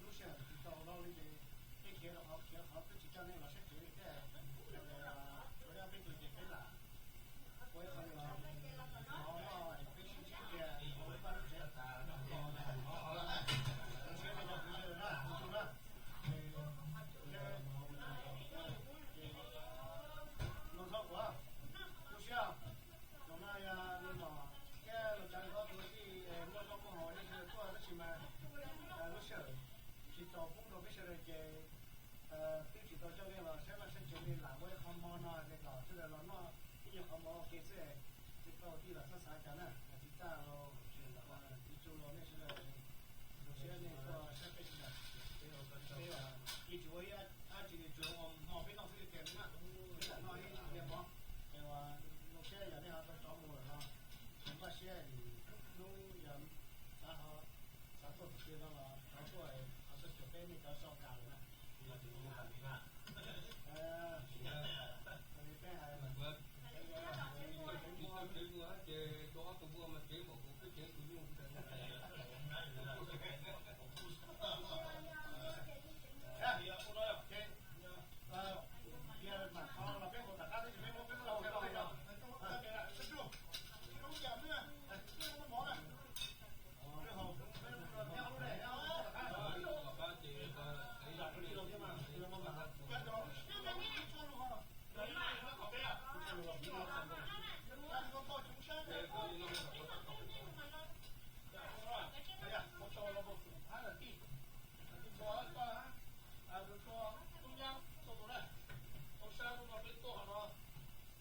Lub sij hawm tsis tau hauv no li ces peb khiav rau qhov khiav qhov twb tsis coj nej los saib tsev li thiab. Ua ib qho no, peb sib ntsib tias peb pab lub tsev, siab peb cov kwv tij na, ua tsaug na. Ces no txhob quav, zoo siab. Zaum no yog los thiab los tsav zov tus tij muaj zog muaj hauv nej sawv daws tuaj tab sis mas lub sij hawm tsis tau poob rau peb sawv daws ces twb tsis tau coj nej los saib vaj saib tsev li, lam ua ib qho hmo Los sawv daws los noj ib nyuag qhov mov ua ke xwb, es koj ua tij los txhob xav cas na, tsis txaj los tsis tsu los nej sawv daws zoo siab nej tuaj saib peb sawv daws. Peb yeej tsis ua ib dab tsi li, tsuas ua hmo peb noj xwb tiag tiag li na. Peb lam noj ib nyuag mov, es zoo siab yog nej ho tau tsov mus lawm no, npaj siab hnub yog xav ho xav tuaj txog no los rov tuaj, qhov xav cuag peb nej cov sau kas lawm na. Peb hais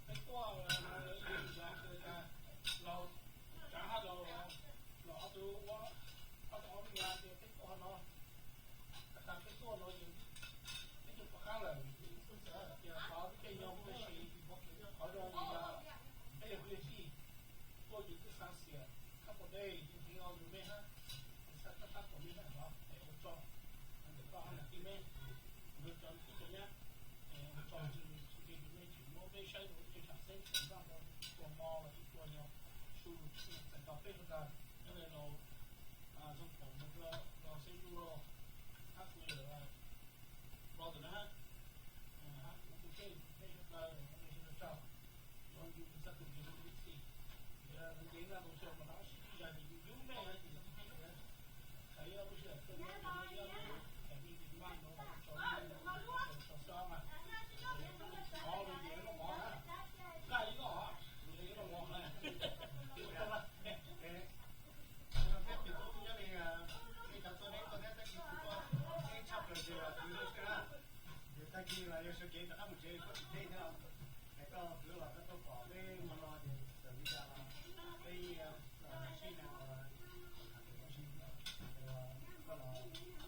Peb tuaj, peb tuaj, cov hab laus los ob tug ua, ob tug ob me nyuam tias peb tuaj no, tas peb tuaj no ces peb tug rov qab lawm, tias qhov peb tej nyob peb siv, qhov zoo yog peb yog kwv yog tij, tuaj ces twb xav xiam kab pom dej, yeej heev os tus me hab, xav kab pom dej hab los es ua tsaug, ntawm koj hab ntawm tij me, ntawm cov tij cov nyab, ua tsaug, ntshe tus me tseem muab peb saib rau ib tsoom tsam xeeb tseem npaj rau tua hmo los sis tua nyog su txais tos peb sawv daws nyob li no. Zoo phoom mus rau xeeb ntuj lauj, hab kuv yawm brother na, hab kuv tus kheej, peb sawv daws, sawv daws tsaug. Los yus txoj kev ntseeg no ib txhis, yog ntev no mus xyoo mas rov sib zam ces yus yub mej ces yus tib teb, txawm yog lub sij hawm kawg nyob ces yog lub hais me ntsis maj no los tso, tso xwb mas, mov los ces lub mov na, nqaij ib loj, nqaij ib loj mov na. Thiab tus tub nyob li, nej cov tuaj neb tuaj thiab tab sis tus tuaj teb tshaj plaws ces yog tus Nuj Tswb na. Ces tag kis los yog sawv kev rov qab mus tsev koj tsis teb thiab. Es koj khwv los koj tuaj pom peb hmo no ces txawm li cas los peb sib nyiam, koj los